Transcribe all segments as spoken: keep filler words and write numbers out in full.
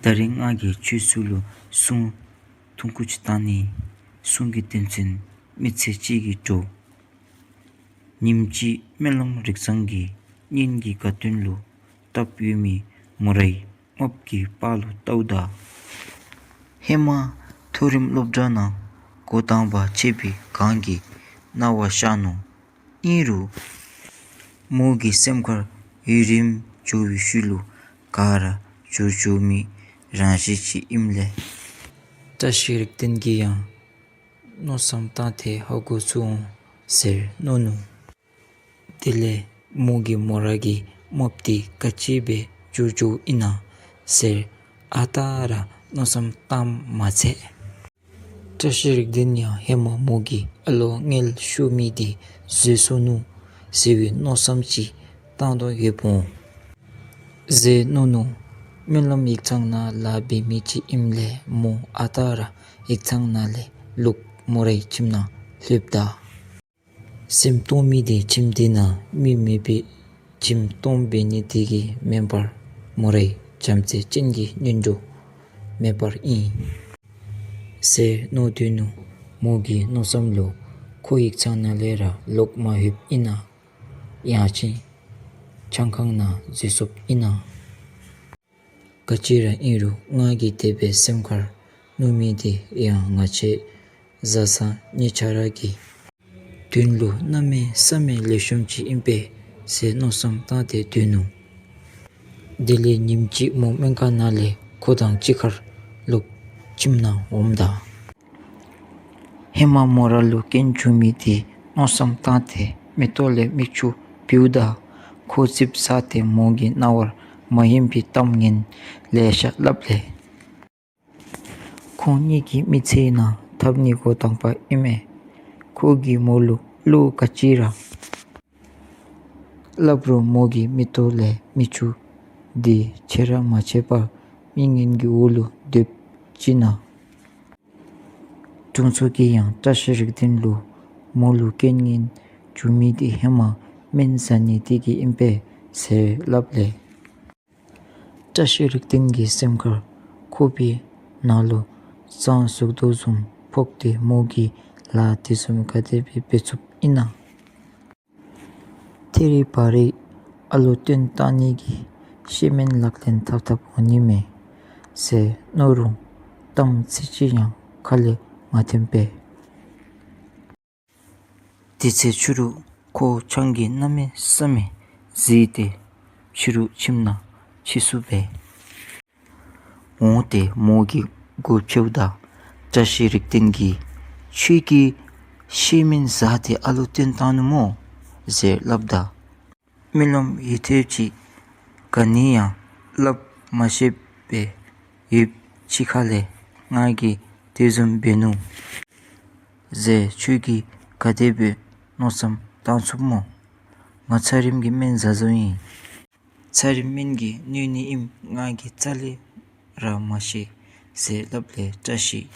ད་རིས་ང་གིས་ཁྱོད་ཚུ་ལུ་སྲུང་ཐུང་ཀུ་ཅིག་བཏང་ནི། སྲུང་གི་དོན་ཚན་མི་ཚེ་གཅིག་གི་འགྲོ། ཉིནམ་གཅིག་སྨོན་ལམ་རིག་ཚང་གི་གཉེན་གྱི་དགའ་སྟོན་ལུ་བཏབ་ཡོད་མི་མོ་རའི་རྨགཔ་གི་པར་ལུ་བལྟཝ་ད། ཧེ་མ་མཐོ་རིམ་སློབ་གྲྭ་ནང་འགོ་དང་པ་ཕྱད་པའི་སྒང་གི་སྣང་བ་ཤར་ནུག། ཨིན་རུང་མོ་གི་སེམས་ཁར་ཡུན་རིངམོ་འགྱོ་བའི་ཤུལ་ལུ་ག་ར་འགྱུར་འགྱོ་མི་རང་བཞིན་ཅིག་ཨིནམ་ལས། བཀྲ་ཤིས་རིག་ལྡན་གྱིས་ཡང་མནོ་བསམ་བཏང་སྟེ་ཧ་གོ་ཚུགས་འོང་ཟེར་མནོ་ནུག། དེ་ལས་མོ་གིས་མོ་ར་གི་རྨགཔ་འདི་ག་ཅི་སྦེ་འགྱུར་འགྱོཝ་ཨིན་ན་ཟེར་ཨ་རྟག་ར་མནོ་བསམ་བཏངམ་མ་ཚད། བཀྲ་ཤིས་རིག་ལྡན་ཡང་ཧེ་མ་མོ་གིས་ཨ་ལོ་མངལ་ཤོར་མི་འདི་བཟོད་སོ་ནུག་ཟེར་བའི་མནོ་བསམ་ཅིག་བཏང་དོ་ཡོདཔ་འོང་ཟེར་མནོ་ནུག། སྨོན་ལམ་ཡིག་ཚང་ནང་ལཱ་འབད་མི་ཅིག་ཨིནམ་ལས་མོ་ཨ་རྟག་ར་ཡིག་ཚང་ནང་ལས་ལོག་མོ་རའི་ཁྱིམ་ནང་ལྷོདཔ་ད། སེམས་སྟོང་མི་འདི་ཁྱིམ་འདི་ནང་མི་མེད་པའི་ཁྱིམ་སྟོངམ་འབད་ནི་དེ་གིས་མེན་པར་མོ་རའི་བྱམས་བརྩེ་ཅན་གྱི་གཉེན་གྲོགས་མེདཔ་ཨིན་ཟེར་མནོ་སྡོད་ནུག། མོ་གི་མནོ་བསམ་ལུ་ཁོ་ཡིག་ཚང་ནང་ལས་ར་ལོག་མ་ལྷོདཔ་ཨིན་ན། ཡང་ཅིན་ཆང་ཁང་ནང་འཛུལ་སོཔ་ཨིན་ན། ག་ཅི་ར་ཨིན་རུང་ང་གིས་དེ་སྦེ་སེམས་ཁར་མནོ་མི་འདི་ཡང་ང་བཅས་བཟའ་ཚང་གཉིས་ཆ་ར་གི་དོན་ལུ་གནམ་མེད་ས་མེད་ལེགས་ཤོམ་ཅིག་ཨིན་པས་ཟེར་མནོ་བསམ་བཏང་སྟེ་སྡོད་ནུག། དེ་ལས་ཉིནམ་གཅིག་མོ་སྨན་ཁང་ནང་ལས་ཁོ་དང་གཅིག་ཁར་ལོག་ཁྱིམ་ནང་འོངམ་ད། ཧེ་མ་མོ་ར་ལུ་རྐྱེན་བྱུང་མི་འདི་མནོ་བསམ་བཏང་སྟེ་མིག་ཏོ་ལས་མིག་ཆུ་བིའུ་ད། ཁོ་ཙིགཔ་ཟ་སྟེ་མོ་གི་རྣ་བར་མ་ཧན་པའི་གཏམ་ངན་ལེ་ཤ་སླབ་ལས། ཁོང་གཉིས་ཀྱི་མི་ཚེ་ནང་འཐབ་ནི་འགོ་དང་པ་ཨིན་མས། ཁོ་གིས་མོ་ལུ་བློ་ག་ཅི་ར་སླབ་རུང་མོ་གི་མིག་ཏོ་ལས་མིག་ཆུ་འདི་ཆད་ར་མ་ཆད་པར་མི་ངན་གྱི་འོག་ལུ་སྡོདཔ་ཅིག་ན། དྲུང་འཚོ་གིས་ཡང་བཀྲ་ཤིས་རིག་ལྡན་ལུ་མོ་ལུ་རྐྱེན་ངན་བྱུང་མི་འདི་ཧེ་མ་སྨན་ཟ་ནི་དེ་གིས་ཨིན་པས་ཟེར་སླབ་ལས། བཀྲ་ཤིས་རིག་ལྡན་གྱི་སེམས་ཁར་ཁོག་པའི་ནང་ལུ་ཟངས་ཟུག་དོ་བཟུམ་ཕོག་སྟེ་མོ་གིས་ལཱ་དེ་བཟུམ་ག་དེ་སྦེ་འབད་ཚུགསཔ་ཨིན་ན། ཐད་རི་བ་རི་ཨ་ལོ་བཏོན་བཏང་ནི་གི་གཤེ་སྨན་ལག་ལེན་འཐབ་འཐབ་འོང་ནི་མས་ཟེར་མནོ་རུང་གཏམ་ཚིག་གཅིག་ཡང་ཁ་ལས་མ་ཐོན་པས། དེ་ཚེ་ཕྱི་རུ་ཁོ་ཆང་གིས་གནམ་མེད་ས་མེད་བཟི་སྟེ་ཕྱི་རུ་ཁྱིམ་ནང་ཕྱི་སོཔ་སྦེ། འོང་སྟེ་མོ་གི་སྒོ་ཕྱེཝ་ད་བཀྲ་ཤིས་རིག་ལྡན་གྱིས་ཁྱོད་ཀྱིས་གཤེ་སྨན་ཟ་སྟེ་ཨ་ལོ་བཏོན་བཏང་ནུག་སྨོ་ཟེར་སླབ་ད། སྨོན་ལམ་ཡིད་ཐེབས་ཅིག་ག་ནི་ཡང་སླབ་མ་ཤེསཔ་སྦེ་ཡོདཔ་ཅིག་ཁ་ལས་ང་གིས་དེ་བཟུམ་འབད་ནུག་ཟེར་ཁྱོད་ཀྱིས་ག་དེ་སྦེ་མནོ་བསམ་བཏང་ཚུགས་སྨོ། ང་ཚ་རིམས་ཀྱི་སྨན་ཟ་བཟོཝ་ཨིན། ཚ་རིམས་སྨན་གྱིས་གནོད་ནི་ཨིནམ་ང་གིས་རྩ་ལས་ར་མ་ཤེས་ཟེར་སླབ་ལས་བཀྲ་ཤིས་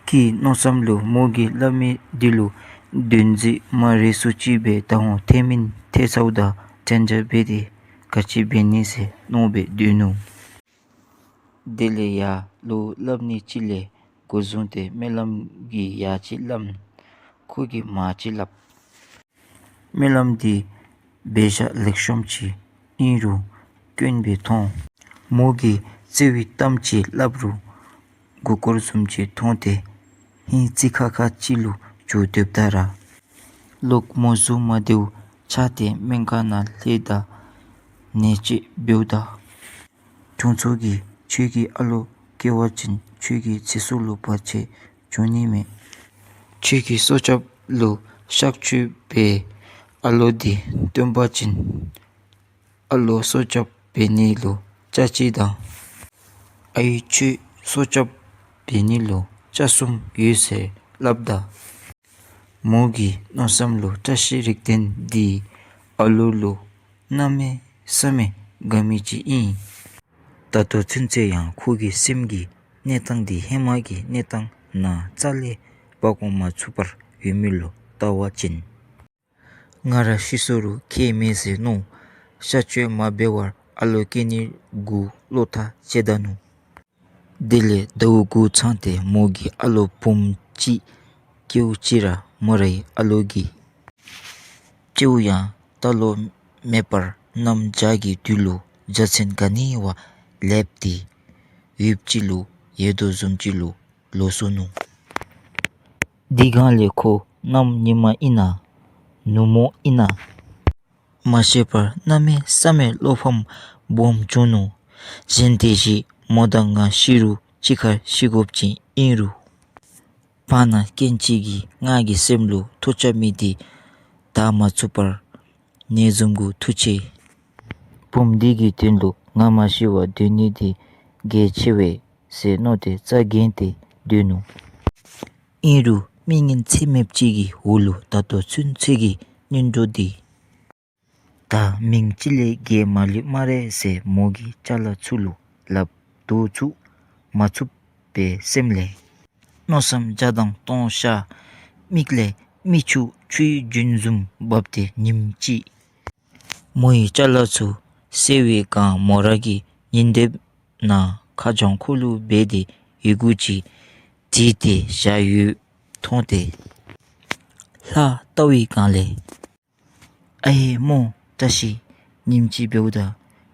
ཀྱི་མནོ་བསམ་ལུ་མོ་གིས་སླབ་མི་འདི་ལུ་དོན་ཚིག་མ་རེག་སུ་ཅིག་སྦེ་ད་འོང་ཐེ་མིན་ཐེ་ཚཝ་དང་དྲན་དྲན་འབད་དེ་ག་ཅི་འབད་ནི་ཟེར་མནོ་སྦེ་སྡོད་ནུག། དེ་ལས་ཡར་ལུ་སླབ་ནི་ཅིག་ལས་འགོ་བཟུང་སྟེ་སྨོན་ལམ་གྱིས་ཡར་ཅིག་སླབ། ཁོ་གིས་མར་ཅིག་སླབ། སྨོན་ལམ་འདི་འབད་བཞག་ལེགས་ཤོམ་ཅིག་ཨིན་རུང་དཀོན་སྦེ་མཐོང་། མོ་གིས་བརྩེ་བའི་གཏམ་ཅིག་སླབ་རུང་མགུ་སྐོར་བཟུམ་ཅིག་མཐོང་སྟེ་ཧིང་ཙིག་ཁ་ཁ་ཅིག་ལུ་འགྱོ་སྡོདཔ་ད་ར་ལོག་མོ་གཟུགས་མ་བདེཝ་ཆགས་ཏེ་སྨན་ཁང་ནང་ལྷོད་ད་ནད་དཔྱད་འབདཝ་ད། དྲུང་འཚོ་གིས་ཁྱོད་ཀྱི་ཨ་ལོ་སྐྱེ་བ་ཅིན་ཁྱོད་ཀྱི་ཚེ་སྲོག་ལུ་བར་ཆད་འབྱུང་ནི་མས། ཁྱོད་ཀྱི་སྲོག་སྐྱབས་ལུ་གཤག་བཅོས་འབད་ཨ་ལོ་འདི་བཏོན་པ་ཅིན་ཨ་ལོ་སྲོག་སྐྱབས་འབད་ནི་ལུ་ཆ་གཅིག་དང་ཨའི་ཁྱོད་སྲོག་སྐྱབས་འབད་ནི་ལུ་ཆ་གསུམ་ཡོད་ཟེར་སླབ་ད། མོ་གི་མནོ་བསམ་ལུ་བཀྲ་ཤིས་རིག་ལྡན་འདི་ཨ་ལོ་ལུ་གནམ་མེད་ས་མེད་དགའ་མི་ཅིག་ཨིན། ད་ལྟོ་ཚུན་ཚོད་ཡང་ཁོ་གི་སེམས་ཀྱི་གནས་སྟངས་འདི་ཧེ་མ་གི་གནས་སྟངས་ནང་རྩ་ལས་འབག་འོང་མ་ཚུགས་པར་ཡོད་མི་ལུ་བལྟ་བ་ཅིན། ང་ར་ཤི་སོ་རུང་ཁྱད་མེད་ཟེར་མནོ། གཤག་བཅོས་མ་འབད་བར་ ཨ་ལོ་སྐྱེ་ནི་གུ་བློ་ཐག་བཅད་ད་ནུག། དེ་ལས་ཟླཝ་དགུ་ཚང་སྟེ་མོ་གིས་ཨ་ལོ་བུམོ་ཅིག་སྐྱེཝ་ཅིག་ར་མོ་རའི་ཨ་ལོ་གི་སྤྱིཝ་ཡང་ལྟ་ལོང་མེད་པར་གནམ་བྱཱར་གྱི་དུས་ལུ་འཇའ་ཚོན་ག་ནི་བ་ལེབ་སྟེ་ཡུདཔ་ཅིག་ལུ་ཡལ་དོ་བཟུམ་ཅིག་ལུ་ལོག་སོ་ནུག། དེ་སྒང་ལས་ཁོ་གནམ་ཉི་མ་ཨིན་ན་ནུབ་མོ་ཨིན་ན་མ་ཤེས་པར་གནམ་མེད་ས་མེད་བློ་ཕམ་སྦོམ་བྱུང་ནུག། གཞན་དེ་བཞིན་མོ་དང་ང་ཤི་རུང་གཅིག་ཁར་ཤི་དགོཔ་ཅིག་ཨིན་རུང་བར་ན་རྐྱེན་ཅིག་གིས་ང་གི་སེམས་ལུ་ཐུགས་ཆགས་མི་དེ་དག་མ་ཚུགས་པར་ནེ་བཟུམ་གུ་འཐུ་ཅི། བུམོ་འདི་གི་དོན་ལུ་ང་མ་ཤི་བར་སྡོད་ནི་དེ་གལ་ཆེ་བས་ཟེར་མནོ་སྟེ་རྩ་འགེངས་ཏེ་སྡོད་ནུག། ཨིན་རུང་མི་ངན་ཚད་མེདཔ་ཅིག་གི་འོག་ལུ་ད་ལྟོ་ཚུན་ཚོད་ཀྱི་གཉེན་གྲོགས་འདི་ད་མིང་ཅིག་ལས་བརྒལ་མ་ལུས་སྨ་རེ་ཟེར་མོ་གིས་ཅ་ལ་ཚུ་ལུ་སླབ་དོ་ཚུགས་མ་ཚུགས་པའི་སེམས་ལས་མནོ་བསམ་བརྒྱ་དང་སྟོང་ཤར། མིག་ལས་མིག་ཆུ་ཆུའི་རྒྱུན་བཟུམ་འབབ་སྟེ་ཉིནམ་ཅིག་མོ་ཡི་ཅ་ལ་ཚུ་སེལ་བའི་སྒང་མོ་ར་གི་ཉིན་དེབ་ནང་ཁ་བྱང་ཁོག་ལུ་སྦས་ཏེ་ཡི་གུ་ཅིག་བྲིས་ཏེ་བཞག་ཡོདཔ་མཐོང་སྟེ་ལྷག་བལྟ་བའི་སྒང་ལས་ཨའེ་མོ་བཀྲ་ཤིས། ཉིནམ་ཅིག་འབདཝ་ད་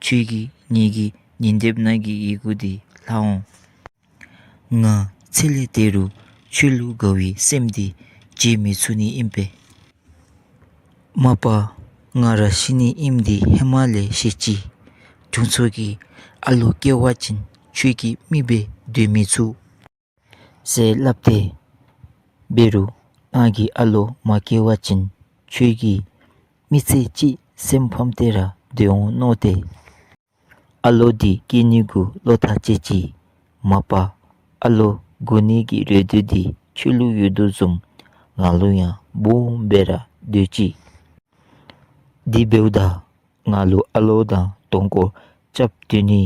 ཁྱོད་ཀྱིས་ངེ་གི་ཉིན་དེབ་ནང་གི་ཡི་གུ་འདི་ལྷག་འོང་། ང་ཚེ་ལས་འདས་རུང་ཁྱོད་ལུ་དགའ་བའི་སེམས་འདི་བརྗེད་མི་ཚུགས་ནི་ཨིན་པས། མ་པ་ང་ར་ཤི་ནི་ཨིནམ་འདི་ཧེ་མ་ལས་ཤེས་ཅི། ཁྱོད་ཚུ་གི་ཨ་ལོ་སྐྱེ་བ་ཅིན་ཁྱོད་ཀྱི་མི་སྦེ་སྡོད་མི་ཚུགས། ཟེར་སླབ་སྟེ་འབད་རུང་ང་གི་ཨ་ལོ་མ་སྐྱེ་བ་ཅིན་ཁྱོད་ཀྱི་མི་ཚེ་གཅིག་སེམས་ཕམ་སྟེ་ར་སྡོད་འོང་མནོ་སྟེ་ཨ་ལོ་འདི་སྐྱེ་ནི་གུ་བློ་ཐག་བཅད་ཅི། མ་པ་ཨ་ལོ་དགོ་ནི་གི་རེ་འདོད་འདི་ཁྱོད་ལུ་ཡོད་དོ་བཟུམ་ང་ལུ་ཡང་སྦོམ་སྦེ་ར་འདོད་ཅི། དེ་འབདཝ་ད་ང་ལུ་ཨ་ལོ་དང་གདོང་སྐོར་རྐྱབ་སྡོད་ནི་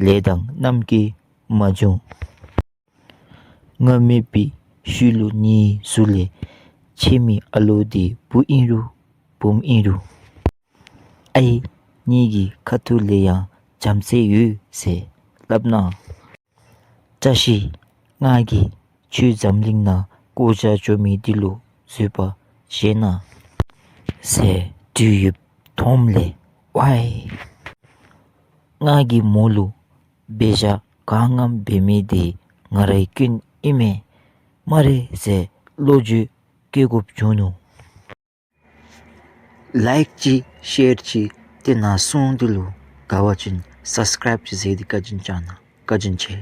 ལས་དང་རྣམ་རྒྱལ་མ་བྱུང་། ང་མེད་པའི་ཤུལ་ལུ་ངེའི་གཟུགས་ལས་ཆད་མི་ཨ་ལོ་འདི་བུ་ཨིན་རུང་བུམོ་ཨིན་རུང་ཨའི་ངེ་གི་ཁ་ཐུག་ལས་ཡང་བྱམས་བརྩེ་ཡོད་ཟེར་སླབ་གནང་། བཀྲ་ཤིས། ང་གིས་ཁྱོད་འཛམ་གླིང་ནང་བཀོ་བཞག་འགྱོ་མི་འདི་ལུ་བཟོད་པ་བཞེས་གནང་ཟེར་དྲིས་ཡོདཔ་མཐོངམ་ལས་ཝའི་ང་གིས་མོ་ལུ་འབད་བཞག་ག་ངམ་འབད་མི་འདི་ང་རའི་སྐྱོན་ཨིན་མས་སྨ་རེ་ཟེར་བློ་འགྱོད་སྐྱེ་དགོཔ་བྱུང་ནུག། ལའིཀ་ཅིག་ཤེར་ཅིག་ཏེ་ནཱ་སྲུང་འདི་ལུ་དགའ་བ་ཅིན་སབ་སི་ཀརའིབ་ཅིག་མཛད་དེ་བཀའ་དྲིན་བསྐྱང་གནང་། བཀའ་དྲིན་ཆེ།